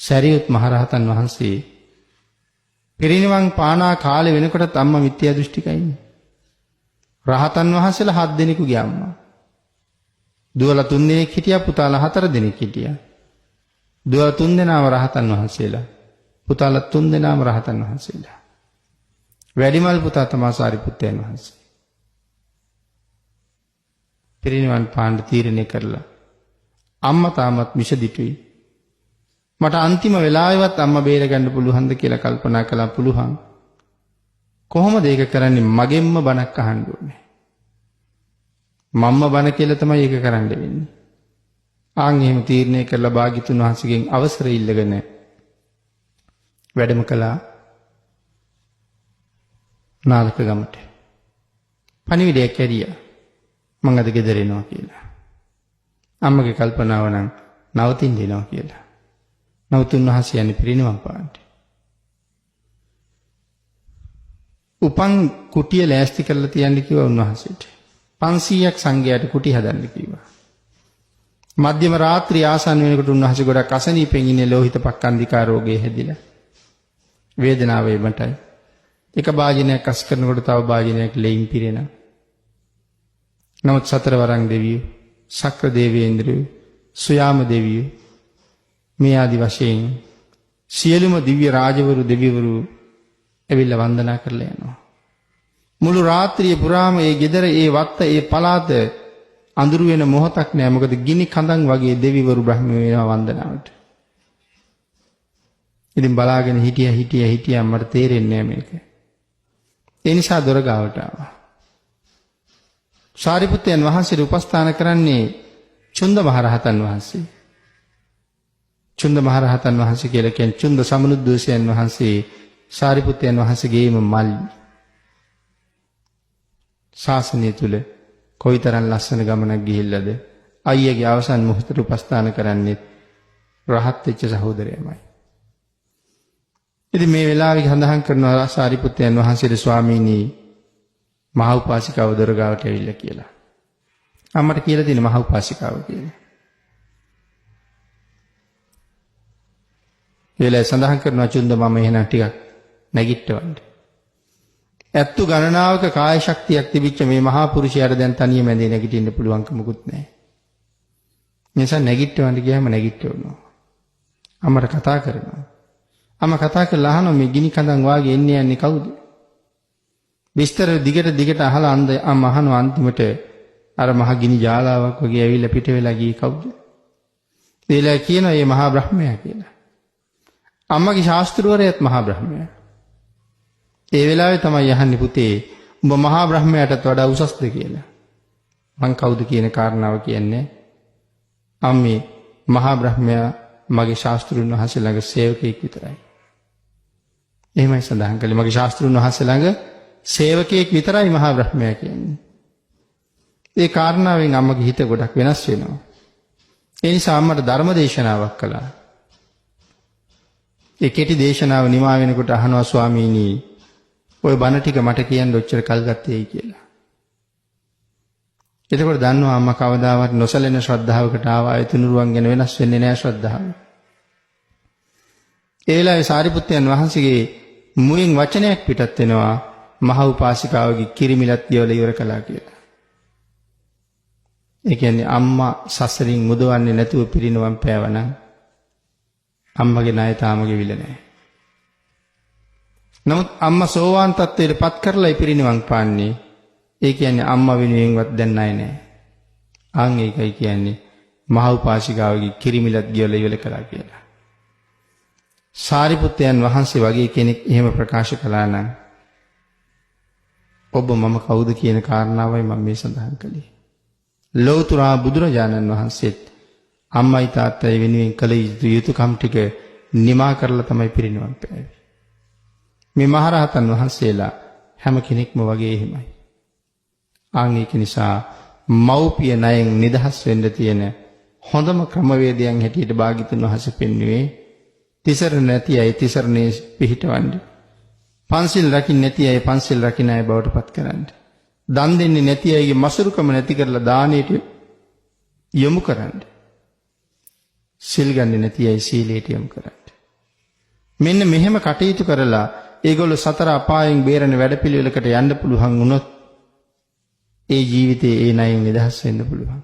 සැරියුත් මහරහතන් වහන්සේ පිරිනිවන් පානා කාලේ වෙනකොටත් අම්මා මිත්‍යා දෘෂ්ටිකයිනේ. රහතන් වහන්සේලා 7 දෙනෙකුගේ අම්මා. දුවලා 3 දෙනෙක් හිටියා, පුතාලා 4 දෙනෙක් හිටියා. දුවලා 3 දෙනාම රහතන් වහන්සේලා. පුතාලා 3 දෙනාම රහතන් වහන්සේලා. වැඩිමල් පුතා තමා සාරිපුත්තයන් වහන්සේ. පිරිනිවන් පාන්න තීරණය කරලා අම්මා තාමත් මිෂ දිටුයි. මට අන්තිම වෙලාවෙවත් අම්මා බේරගන්න පුළුවන්ද කියලා කල්පනා කළා. පුළුවන්. කොහොමද ඒක කරන්නේ? මගෙන්ම බණක් අහන්න ඕනේ. මම්ම බණ කියලා තමයි ඒක කරන්න වෙන්නේ. ආන් එහෙම තීරණය කරලා භාග්‍යතුන් වහන්සේගෙන් අවසර ඉල්ලගෙන වැඩම කළා නාලක ගමට. පණිවිඩයක් ඇරියා. මං අද ගෙදර එනවා කියලා. අම්මගේ කල්පනාව නම් නවතින්න එනවා කියලා. නමුත් උන්වහන්සේ යන්නේ පිරිනිවන් පාන්න. උපන් කුටිය ලෑස්ති කරලා තියන්න කිව්වා උන්වහන්සේට. 500ක් සංඝයාට කුටි හදන්න කිව්වා. මධ්‍යම රාත්‍රී ආසන්න වෙනකොට උන්වහන්සේ ගොඩක් අසනීපෙන් ඉන්නේ ලෝහිත පක්ඛන්දිකා රෝගේ හැදිලා. වේදනාව එමටයි. එක භාජනයක් අස් කරනකොට තව භාජනයක් ලෙයින් පිරෙනවා. නමුත් සතරවරන් දෙවියෝ, සක්‍ර දේවේන්ද්‍රයෝ, සුයාම දෙවියෝ මේ ආදි වශයෙන් සියලුම දිව්‍ය රාජවරු දෙවිවරු ඇවිල්ලා වන්දනා කරලා යනවා. මුළු රාත්‍රිය පුරාම ඒ ගෙදර, ඒ වත්ත, ඒ පළාත අඳුරු වෙන මොහොතක් නෑ. මොකද ගිනි කඳන් වගේ දෙවිවරු බ්‍රහ්මයෝ වෙනවා වන්දනාවට. ඉතින් බලාගෙන හිටියා හිටියා හිටියා මට තේරෙන්නේ නෑ මේක. ඒ නිසා දොර ගාවට ආවා. සාරිපුත්තයන් වහන්සේට උපස්ථාන කරන්නේ චුන්ද මහරහතන් වහන්සේ. චුන්ද මහරහතන් වහන්සේ කියලා කියන්නේ චුන්ද සමනුද්දෝසයන් වහන්සේ සාරිපුත්තයන් වහන්සේගේම මල්ලි. ශාසනය තුල කොයිතරම් ලස්සන ගමනක් ගිහිල්ලාද අයියාගේ අවසන් මොහොතට උපස්ථාන කරන්නේ රහත් වෙච්ච සහෝදරයමයි. ඉතින් මේ වෙලාවේ සඳහන් කරනවා සාරිපුත්තයන් වහන්සේට ස්වාමීනි මහ උපාසිකාව දොර ගාවට ඇවිල්ලා කියලා. අම්මට කියලා තියෙන මහ උපාසිකාව කියලා. ඒ වෙලාවේ සඳහන් කරනවා චුන්ද මම එහෙනම් ටිකක් නැගිට්ටවන්න. ඇත්තු ගණනාවක කාය ශක්තියක් තිබිච්ච මේ මහා පුරුෂයාට දැන් තනියම ඇඳේ නැගිටින්න පුළුවන්කමකුත් නැහැ. නිසා නැගිට්ටවන්න ගියාම නැගිට්ටවනවා. අම්මට කතා කරනවා. අම්මා කතා කරලා අහනවා මේ ගිනි කඳන් වාගේ එන්නේ යන්නේ කවුද? විස්තර දිගට දිගට අහලා අම්මා අහනවා අන්තිමට අර මහ ගිනි ජාලාවක් වගේ ඇවිල්ලා පිට වෙලා ගියේ කවුද? ඒලා කියනවා මේ මහා බ්‍රහ්මයා කියලා. අම්මගේ ශාස්ත්‍රවරයාත් මහා බ්‍රහ්මයා. ඒ වෙලාවේ තමයි අහන්නේ පුතේ උඹ මහා බ්‍රහ්මයාටත් වඩා උසස්ද කියලා. මං කවුද කියන කාරණාව කියන්නේ අම්මේ මහා බ්‍රහ්මයා මගේ ශාස්ත්‍රුන් වහන්සේ ළඟ සේවකයෙක් විතරයි. එහෙමයි සඳහන් කළේ. මගේ ශාස්ත්‍රුන් වහන්සේ ළඟ සේවකයෙක් විතරයි මහා බ්‍රහ්මයා කියන්නේ. ඒ කාරණාවෙන් අම්මගේ හිත ගොඩක් වෙනස් වෙනවා. ඒ නිසා අම්මට ධර්ම දේශනාවක් කළා. ඒ කෙටි දේශනාව නිමා වෙනකොට අහනවා ස්වාමීනි ඔය බණ ටික මට කියන්න ඔච්චර කල් ගත්තේයි කියලා. එතකොට දන්නවා අම්මා කවදාවත් නොසැලෙන ශ්‍රද්ධාවකට ආවා. ඒ තුනුරුවන් ගැන වෙනස් වෙන්නේ නෑ ශ්‍රද්ධාව. ඒ වෙලාවේ සාරිපුත්තයන් වහන්සේගේ මුවෙන් වචනයක් පිටත් වෙනවා මහ උපාසිකාවගේ කිරිමිලත් ගෙවලා ඉවර කළා කියලා. ඒ කියන්නේ අම්මා සසරින් මුදවන්නේ නැතුව පිරිනවම් පෑවනම් අම්මගේ ණය තාම ගෙවිලා නෑ. නමුත් අම්මා සෝවාන් තත්ත්වයට පත් කරලා පිරිනිවන් පාන්නේ. ඒ කියන්නේ අම්මා වෙනුවෙන්වත් දැන් ණය නෑ. ආන් ඒකයි කියන්නේ මහ උපාසිකාවගේ කිරිමිලත් ගෙවලා ඉවර කළා කියලා. සාරිපුත්තයන් වහන්සේ වගේ කෙනෙක් එහෙම ප්‍රකාශ කළා නම් ඔබ මම කවුද කියන කාරණාවයි මම මේ සඳහන් කළේ. ලෞතර බුදුරජාණන් වහන්සේත් අම්මයි තාත්තයි වෙනුවෙන් කළ යුතුකම් ටික නිමා කරලා තමයි පිරිනිවන් පෑවේ. මේ මහරහතන් වහන්සේලා හැම කෙනෙක්ම වගේ එහෙමයි. ආන් ඒක නිසා මව්පිය ණයෙන් නිදහස් වෙන්න තියෙන හොඳම ක්‍රමවේදයන් හැටියට භාග්‍යතුන් වහන්සේ පෙන්වුවේ තිසරණ නැති අය තිසරණේ පිහිටවන්න. පන්සිල් රකින්න නැති අය පන්සිල් රකින්න අය බවට පත් කරන්න. දන් දෙන්නේ නැති අයගේ මසුරුකම නැති කරලා දානයට යොමු කරන්න. සිල් ගන්නේ නැති අය සීලයට යොමු කරන්න. මෙන්න මෙහෙම කටයුතු කරලා ඒගොල්ලෝ සතර අපායෙන් බේරෙන වැඩපිළිවෙලකට යන්න පුළුවන් වුණොත් ඒ ජීවිතේ ඒ ණයෙන් නිදහස් වෙන්න පුළුවන්.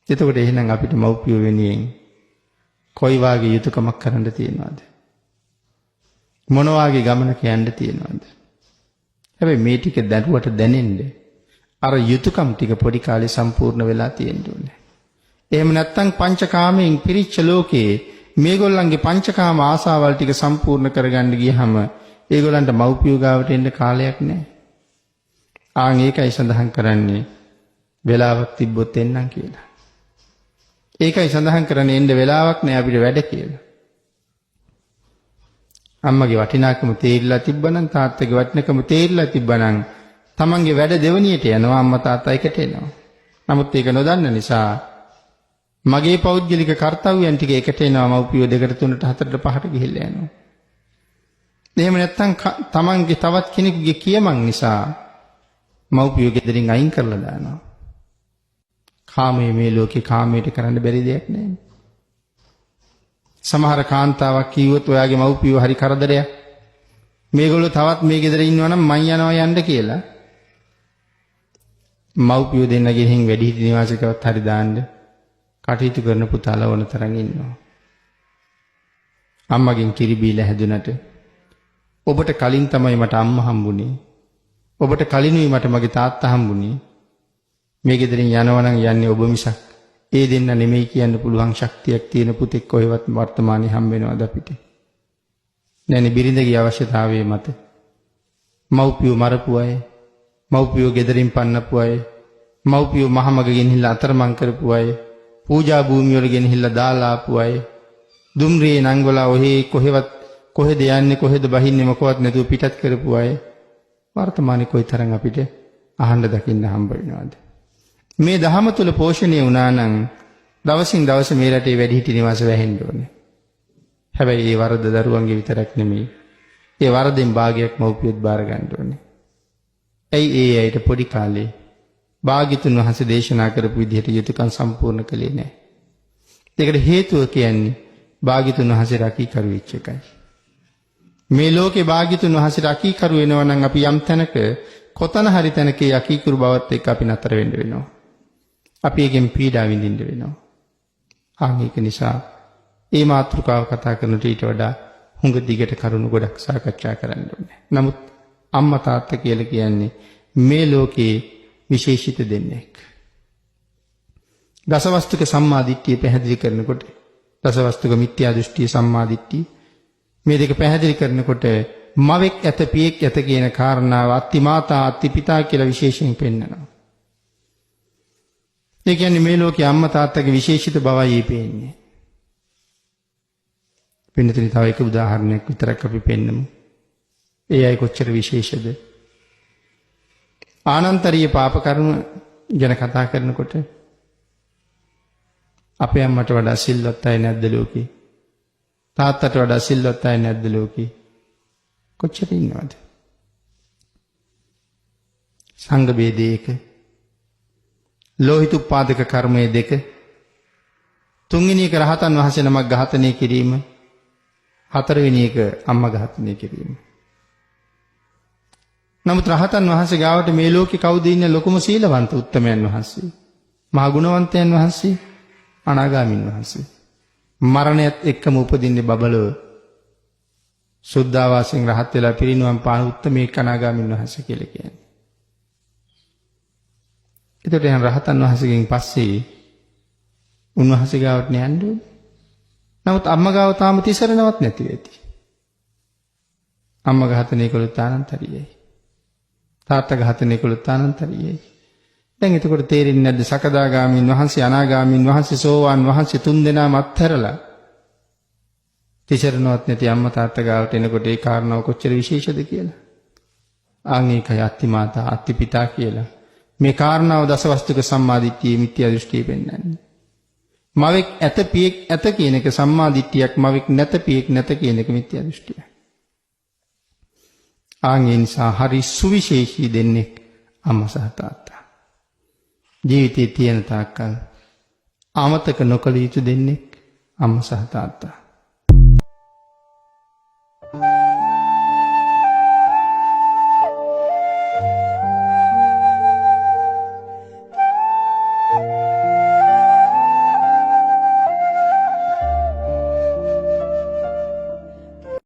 එතකොට එහෙනම් අපිට මව්පියෝ වෙනුවෙන් කොයි වාගේ යුතුයකමක් කරන්න තියෙනවද? මොන වාගේ ගමනක යන්න තියෙනවද? හැබැයි මේ ටික දැනුවට දැනෙන්න අර යුතුයකම් ටික පොඩි කාලේ සම්පූර්ණ වෙලා තියෙන්න ඕනේ. එහෙම නැත්නම් පංචකාමයෙන් පිරිච්ච ලෝකේ මේගොල්ලන්ගේ පංචකාම ආසාවල් ටික සම්පූර්ණ කරගන්න ගියහම ඒගොල්ලන්ට මව්පියෝ ගාවට එන්න කාලයක් නැහැ. ආන් ඒකයි සඳහන් කරන්නේ වෙලාවක් තිබ්බොත් එන්නම් කියලා. ඒකයි සඳහන් කරන්නේ එන්න වෙලාවක් නෑ අපිට වැඩ කියලා. අම්මගේ වටිනාකම තේරිලා තිබ්බනම් තාත්තගේ වටිනාකම තේරිලා තිබ්බනම් තමන්ගේ වැඩ දෙවනියට යනවා, අම්මා තාත්තා එකට එනවා. නමුත් ඒක නොදන්න නිසා මගේ පෞද්ගලික කර්තව්‍යයන් ටික එකට එනවා, මව්පියෝ දෙකට තුනට හතරට පහට ගිහිල්ලා යනවා. එහෙම නැත්නම් තමන්ගේ තවත් කෙනෙකුගේ කියමන් නිසා මව්පියෝ ගෙදරින් අයින් කරලා දානවා. කාමයේ මේ ලෝකේ කාමයට කරන්න බැරි දෙයක් නෑ. සමහර කාන්තාවක් කිව්වොත් ඔයාගේ මව්පියෝ හරි කරදරයක්. මේගොල්ලෝ තවත් මේ ගෙදර ඉන්නවා නම් මං යනවා යන්න කියලා. මව්පියෝ දෙන්න ගෙහින් වැඩිහිටි නිවාසයකවත් හරි දාන්න කටයුතු කරන පුතාලා ඕන තරම් ඉන්නවා. අම්මගෙන් කිරි බීලා හැදුනට ඔබට කලින් තමයි මට අම්මා හම්බුනේ. ඔබට කලිනුයි මට මගේ තාත්තා හම්බුනේ. මේ ගෙදරින් යනවා නම් යන්නේ ඔබ මිසක් ඒ දෙන්න නෙමෙයි කියන්න පුළුවන් ශක්තියක් තියෙන පුතෙක් කොහෙවත් වර්තමානයේ හම්බ වෙනවද අපිට? නෑනේ, බිරිඳගේ අවශ්‍යතාවයේ මත මව්පියෝ මරපු අය, මව්පියෝ ගෙදරින් පන්නපු අය, මව්පියෝ මහමග ගෙනහිල්ලා අතරමං කරපු අය, පූජා භූමිය වල ගෙනහිල්ලා දාලා ආපු අය, දුම්රියේ නංගවලා ඔහේ කොහෙවත් කොහෙද යන්නේ කොහෙද බහින්නේ මොකවත් නැතුව පිටත් කරපු අය වර්තමානයේ කොයිතරම් අපිට අහන්න දකින්න හම්බ වෙනවද? මේ දහම තුල පෝෂණය වුණා නම් දවසින් දවස මේ රටේ වැඩිහිටි නිවාස වැහෙන්න ඕනේ. හැබැයි ඒ වරද දරුවන්ගේ විතරක් නෙමෙයි. ඒ වරදෙන් භාගයක් මව්පියොත් බාර ගන්න ඕනේ. ඇයි ඒ අයට පොඩි කාලේ භාග්‍යතුන් වහන්සේ දේශනා කරපු විදිහට යුතුයකම් සම්පූර්ණ කළේ නැහැ. ඒකට හේතුව කියන්නේ භාග්‍යතුන් වහන්සේ රකීකරු වෙච්ච එකයි. මේ ලෝකේ භාග්‍යතුන් වහන්සේ රකීකරු වෙනවා නම් අපි යම් තැනක කොතන හරි තැනක ඒ අකීකරු බවත් එක්ක අපි නතර වෙන්න වෙනවා. අපි ඒකෙන් පීඩා විඳින්න වෙනවා. ආන් ඒක නිසා මේ මාතෘකාව කතා කරනට ඊට වඩා හුඟ දිගට කරුණු ගොඩක් සාකච්ඡා කරන්න ඕනේ. නමුත් අම්මා තාත්තා කියලා කියන්නේ මේ ලෝකේ විශේෂිත දෙන්නෙක්. දසවස්තුක සම්මා දිට්ඨිය පැහැදිලි කරනකොට දසවස්තුක මිත්‍යා දෘෂ්ටිය සම්මා දිට්ඨිය මේ දෙක පැහැදිලි කරනකොට මවෙක් ඇත පියෙක් ඇත කියන කාරණාව අත්ති මාතා අත්ති පිතා කියලා විශේෂයෙන් පෙන්නනවා. ඒ කියන්නේ මේ ලෝකේ අම්මා තාත්තගේ විශේෂිත බවයි මේ පේන්නේ. පින්නතුනි තව එක උදාහරණයක් විතරක් අපි පෙන්නමු. ඒ අය කොච්චර විශේෂද? ආනන්තරීය පාප කර්ම ගැන කතා කරනකොට අපේ අම්මට වඩා සිල්වත් අය නැද්ද ලෝකේ? තාත්තට වඩා සිල්වත් අය නැද්ද ලෝකේ? කොච්චර ඉන්නවද? සංඝ ભેදේ එක, ලෝහිතුප්පාදක කර්මයේ දෙක, තුන්වෙනි එක රහතන් වහන්සේ නමක් ඝාතනය කිරීම, හතරවෙනි එක අම්මා ඝාතනය කිරීම. නමුත් රහතන් වහන්සේ ගාවට මේ ලෝකේ කවුද ඉන්නේ ලොකුම සීලවන්ත උත්තමයන් වහන්සේ, මහා ගුණවන්තයන් වහන්සේ, අනාගාමීන් වහන්සේ. මරණයත් එක්කම උපදින්නේ බබලව සුද්ධාවාසයෙන් රහත් වෙලා පිරිනිවන් පාන උත්තමයෙක් අනාගාමීන් වහන්සේ කියලා කියන්නේ. එතකොට එහෙනම් රහතන් වහන්සේගෙන් පස්සේ උන්වහන්සේ ගාවට යන්න ඕනේ. නමුත් අම්මා ගාව තාම තිසරණවත් නැති වෙති. අම්මා ඝාතනය කළොත් ආනන්තරියයි. තාත්තා ඝාතනය කළොත් ආනන්තරියයි. දැන් එතකොට තේරෙන්නේ නැද්ද සකදාගාමීන් වහන්සේ, අනාගාමීන් වහන්සේ, සෝවාන් වහන්සේ තුන් දෙනාම අත්හැරලා තිසරණවත් නැති අම්මා තාත්තා ගාවට එනකොට ඒ කාරණාව කොච්චර විශේෂද කියලා. ආන් ඒකයි අත්ති මාතා අත්ති පිතා කියලා. මේ කාරණාව දසවස්තුක සම්මාදිට්ඨියේ මිත්‍යා දෘෂ්ටිය පෙන්වන්නේ. මවෙක් ඇත පියෙක් ඇත කියන එක සම්මාදිට්ඨියක්, මවෙක් නැත පියෙක් නැත කියන එක මිත්‍යා දෘෂ්ටියක්. ආන් ඒ නිසා හරි සුවිශේෂී දෙන්නෙක් අම්මා සහ තාත්තා. ජීවිතේ තියෙන තාක්කල් අමතක නොකළ යුතු දෙන්නෙක් අම්මා සහ තාත්තා.